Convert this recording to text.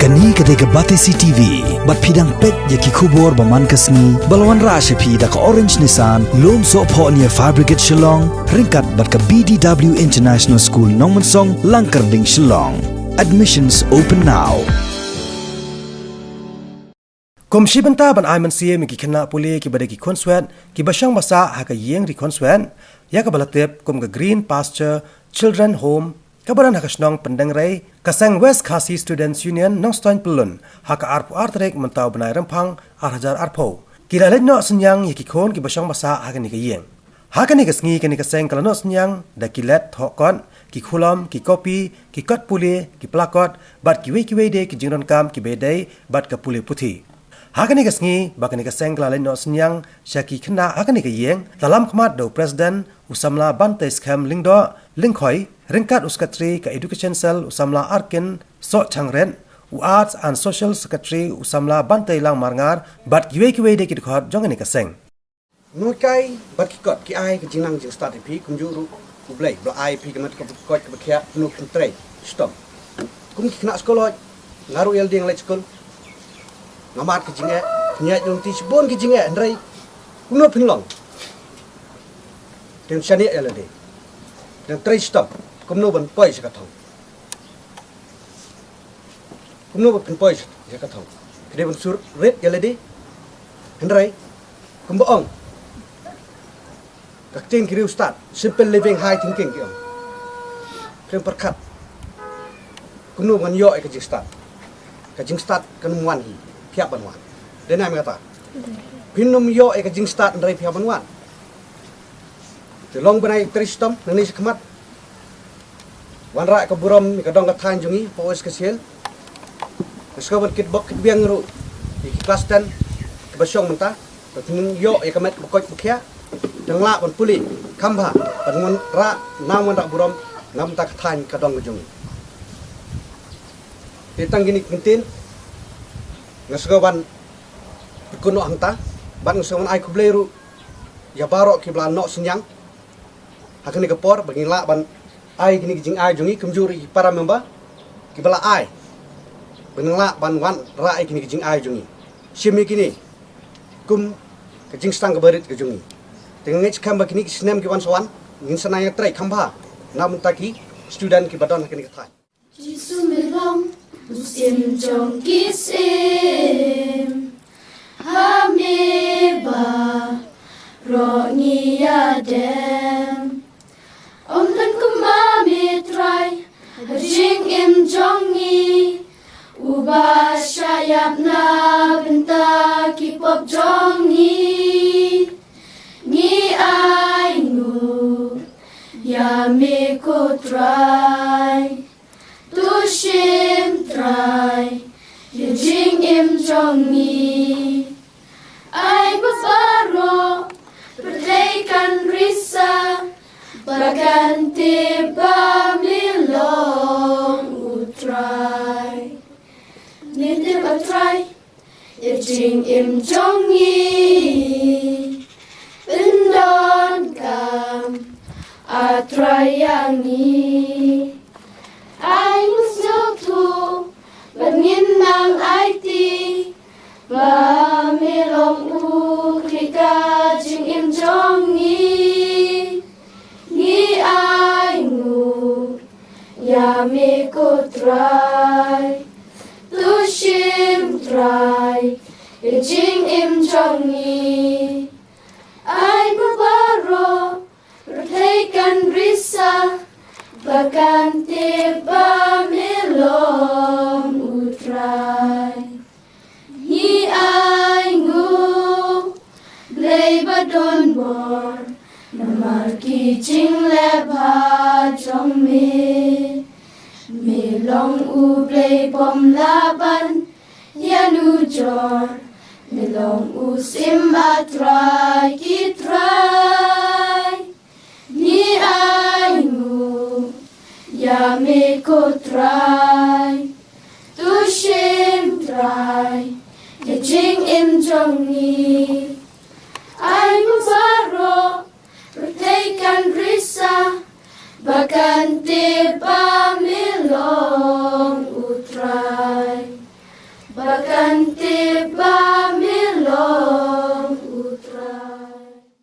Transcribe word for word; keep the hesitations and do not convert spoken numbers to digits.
Kane ka dei ka Batesi T V, bad phi dang peit ïa ki khubor ba man ka sngi, ba la wanrah sha phi da ka Orange Nissan, Lumsohphoh near Fire Brigade Shillong, ryngkat bad ka B D W International School Nongmensong, Langkyrding, Shillong. Admissions open now. Kum shi bynta ban ai mynsiem ïa ki khynnah pule kiba dei ki khunswet, kiba shong ba sah ha ka ïing ri khunswet, ïa kaba la tip kum ka Green Pasture Children Home, kaba don ha ka shnong Pyndengrei, ka seng West Khasi Students Union Nongstoiñ Pyllun, ha ka arphew ar tarik mynta u bnai Rymphang ar hajar arphew, ki la leit noh synñiang ïa ki khun kiba shong ba sah ha kane ka ïing. Ha kane ka sngi kane ka seng ka la noh synñiang da ki let thoh kot, ki khulom, ki kopi, ki kot pule, ki plakot, bad kiwei kiwei de ki jingdonkam kiba ïadei bad ka pule puthi. Ha kane ka sngi ba kane ka seng ka la leit noh synñiang sha ki khynnah ha kane ka ïing, la lam khmat da u President u samla Bantei Skhem Lyngdoh Lyngkhoi, ryngkat u Secretary ka Education Cell u samla Arkin Sohchangret, u Arts and Social Secretary u samla Bantei Langmarngar, bad kiwei kiwei de ki dkhot jong kane ka seng. Nonghikai bad ki kot ki ai ka jingnang jingstad ïa phi, kumjuh ruh U Blei ba la ai ïa phi ka met ka koit kaba khiah, kumno phin trei shitom. Kum ki khynnah skul hooid, nga ruh ïa lade nga leit skul, nga mad ka jingeh, pynïaid lynti shibun ki jingeh, hynrei kumno phin long? Phin shaniah ïa lade, phin trei shitom, kumno ban poi sha ka thong? Kumno ba phin poi sha ka thong? Phi dei ban shu rit ïa lade. Hynrei kumba ong ka ktien ki riewstad, simple living, high thinking, ki ong. Phin pyrkhat kumno ban ïoh ïa ka jingstad. Ka jingstad kan ym wan hi phi hap ban wan. Dei ne em kata? Phin ym ïoh ïa ka jingstad hynrei phi hap ban wan. Te long bnai trei shitom nangne shakhmat. Wanrah ka burom ïa ka dong ka thaiñ jong ngi hapoh West Khasi Hills. Nga sngewbha ban kitbok kitbiang ruh ïa ki klas ten kiba shong mynta, ba phin ïoh ïa ka met ba koit ba khiah, phin lah ban pule kham bha, ban wanrah, nang wanrah burom na bynta ka thaiñ ka dong ka jong ngi. Te tang kine ki kyntien nga sngewbha ban pynkut noh hangta, bad nga sngewbha ban ai khublei ruh ïa baroh kiba la noh synñiang ha kane ka por, ba ngin lah ban ai kine ki jingai jong ngi, kumjuh ruh ïa ki para member kiba la ai, ba ngin lah ban wanrah ïa kine ki jingai jong ngi. Shim ïa kine kum ka jingstad kaba rit ka jong ngi. Te nga ngeit skhem ba kine ki snem ki wan sa wan, ngin sa nang ïatrei kham bha na bynta ki student kiba don ha kane ka thaiñ. Jisu me long u syiem jong ki syiem, ha me baroh ngi ïadem. Ym don kumba me Trai ha jingim jong ngi, uba shah ïap na bynta ki pop jong ngi. Ngi ainguh ïa me ko Trai. To shim Trai ïa jingim jong ngi. Ai ba baroh pyrthei kan risa, ba kan tip ba me long u Trai. Ngin tip, a Trai, ïa jingim jong ngi. Pyndonkam, a Trai, ïa ngi. Ai ngi sngewthuh bad ngin nang aiti ba me long u khlieh ka jingim jong ngi. Ngi ainguh ïa me ko Trai. To shim Trai ïa jingim jong ngi. Ai ba baroh pyrthei kan risa, ba kan tip ba me long u Trai. Ngi ainguh, Blei ba don bor, namar ki jingleh bha jong me. Me long U Blei bym lah ban ïanujor, me long u Syiem, a Trai ki trai. Ngi ainguh ïa me ko Trai. To shim Trai ïa jingim jong ngi. Ai ba baroh pyrthei kan risa, ba kan tip ba me long u Trai. Ba kan tip ba me long u Trai.